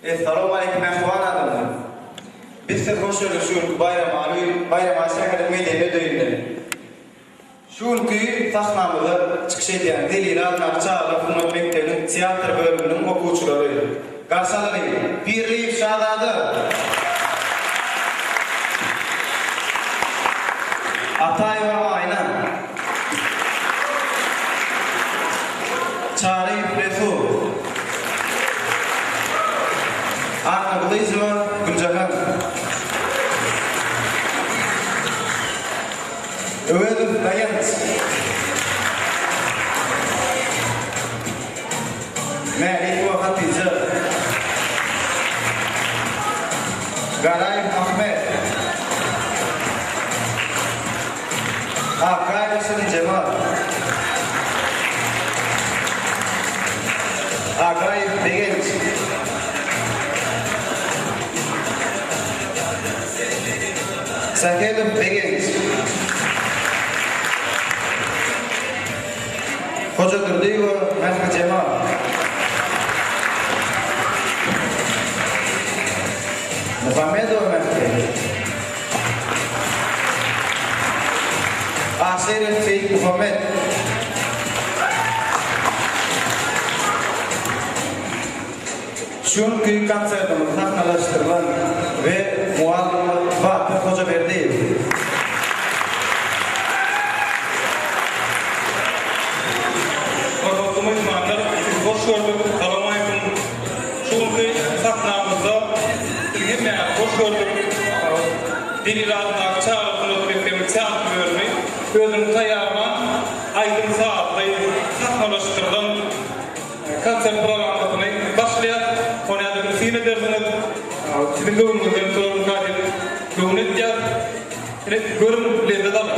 Essalawmaleýkim mähriban adamlar! Biz sizi hoş gördük şu günki Baýramaly Baýramaly şäheriniň medeniýet öýünde. Şu günki sahnamyzda çykyş edýän Zelili adyndaky çagalar sungat mekdebiniň teatr bölüminiň okuwçylary. Garşy alalyň, Pirliýew Şazada! Ataýewa Aýna. Çaryýew Resul. Annagylyjowa Güljahan. Öwezow Daýanç. Mälikowa Hatyja. Garaýew Ahmet. Akgaýewa Şirinjemal. Agaýew Begenç. Sähedow Begenç. Hojadurdyýewa Mährijemal. Muhammedowa Mähri. Aşyrow Seýitmuhammet. Şu günki konsertimizi sahnalaşdyrylan we mugallymymyz Batyr Hojaberdiýew. Hormatly myhmanlar, sizi hoş gördük. Salowmaleýkim. Şu günki sahnamyzda sizi hemmäňizi hoş gördük. Delil adyndaky çagalar sungat mekdebiniň teatr bölümi özüniň taýýarlan aýdym-sazly, sahnalaşdyrylan Konsert programmasyny başlaýas. Ony ýa-da bir syn edersiňiz. Siziň göwnüňizden turarmyka diýip göwün etýäs. Ine, görüň, lezzet alyň.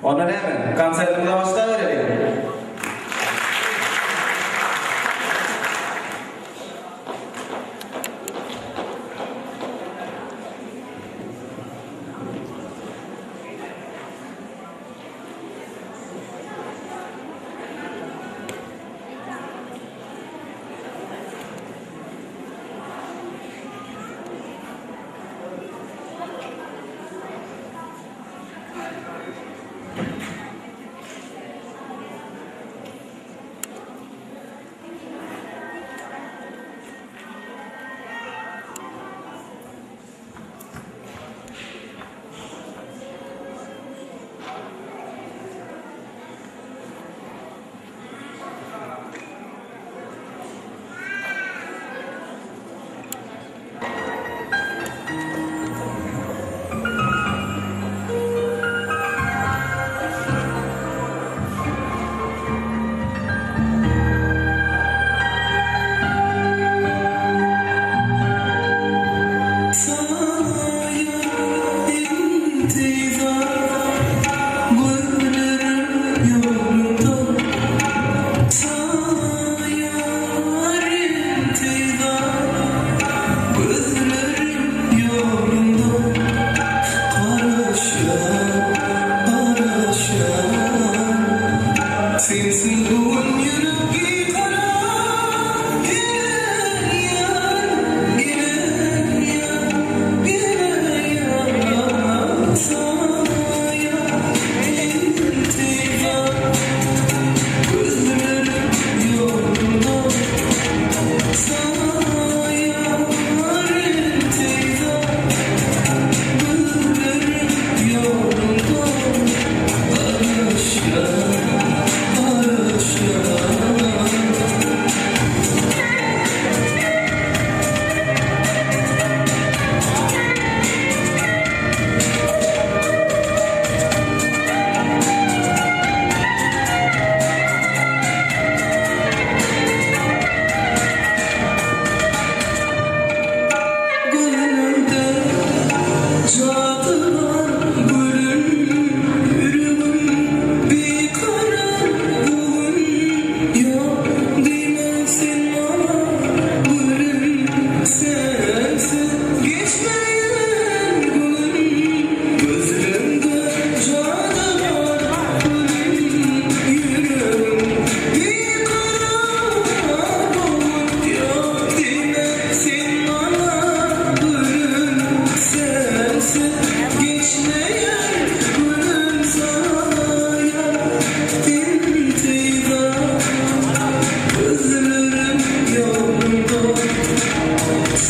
Onda näme, konsertimize başlabereliň.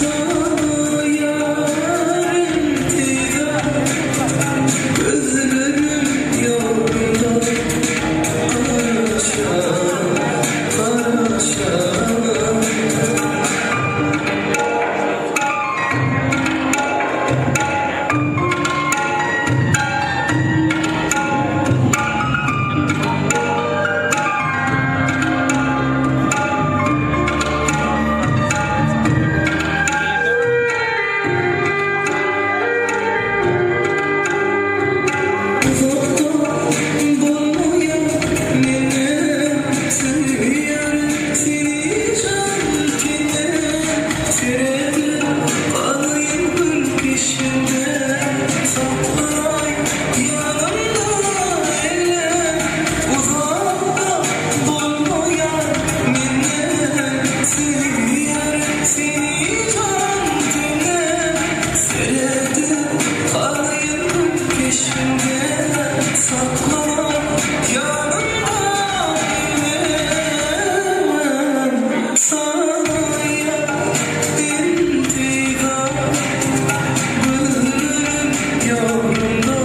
Sana ýar intizar Gözlerim ýolunda Garaşýan, garaşýan. Uzakda bolmaýar menem söýýärin seni jan tenem Seredip galaýyn gül keşbiňde Saklaý ýanymda ellem Uzakda bolmaýar menden Söýýärin seni jan tenem Seredip galaýyn gül keşbiňde Saklaý ýanymda ellem Sana ýar intizar Gözlerim ýolunda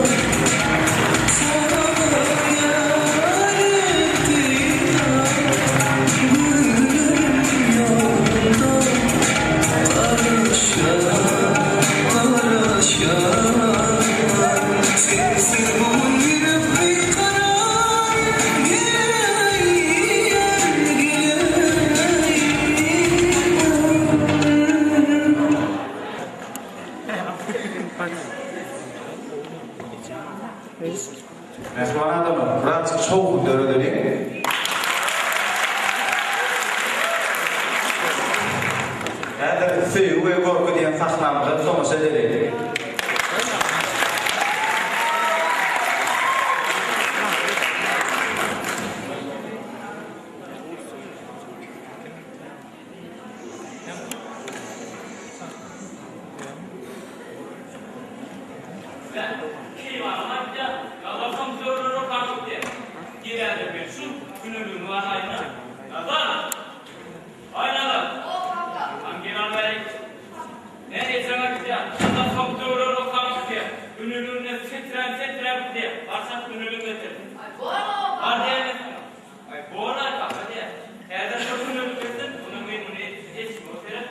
Mähriban adamlar, birazjyk şowhun döredeliň. Häzir Söýgi we gorky diýen sahnamyza tomaşa edeliň. Ben keýwanym aýtýar, Nazar zörlere garşy diýýär. Gelýändir men şu güneligiňi alaýyn-a. Nazar! Aý Nazar! O kaka. Han gel al bärik. Men ejeň aýtýar, Nazar soň döwrer okamak diýýär. Güneliginde setirän-setirän diýýär. Barsak güneligiňi getir. Aý bor-a o Bar kaka. diýýän men saňa. Aý bor-aý kaka diýýär. Häzir bir günelik getir, ondan men muny eşime seret.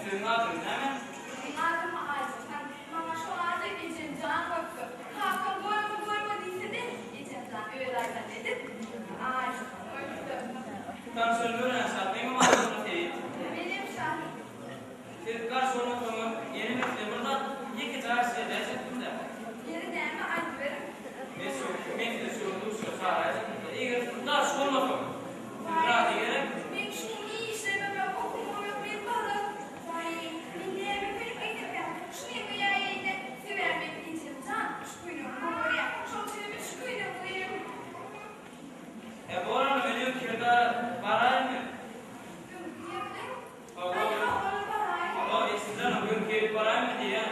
Siziň adyňyz näme? Meniň adym Aýjahan. Maňa şo ady ejem jan goýupdyr. Kakam goýma, goýma diýse-de, ejem jan öz aýdanyny edip, Aýjahan goýupdyr. Tanşanyma örän şat. Meňem adym Nurseýit. Menem şat. Siz garşy bolmasaňyz, ýene men size bir zat, ýekeje haýyş edäýjekdim-dä. Ýeri näme, aýdyberiň. Men şu, men sizi şu gün duşuşyga çagyraýjakdym-da. Eger siz garşy bolmasaňyz. Siz razy gerek? Meň şu gün işlemem ýok, okuwym ýok, men balam. Waý, men näme köýnek geýsemkäm? Şuny geýäýeýin-dä. Sebäbi meň ejem jan şu köýnegi gowy görýär. Şoň üçinem men şu köýnegi geýerin. Hä, bolar, men öňki ýerde baraýynmy? Öňki ýerde? Hawa. Aý, hawa, baraý. Hawa, eşitdin-ä, öňki ýere baraýynmy diýýän.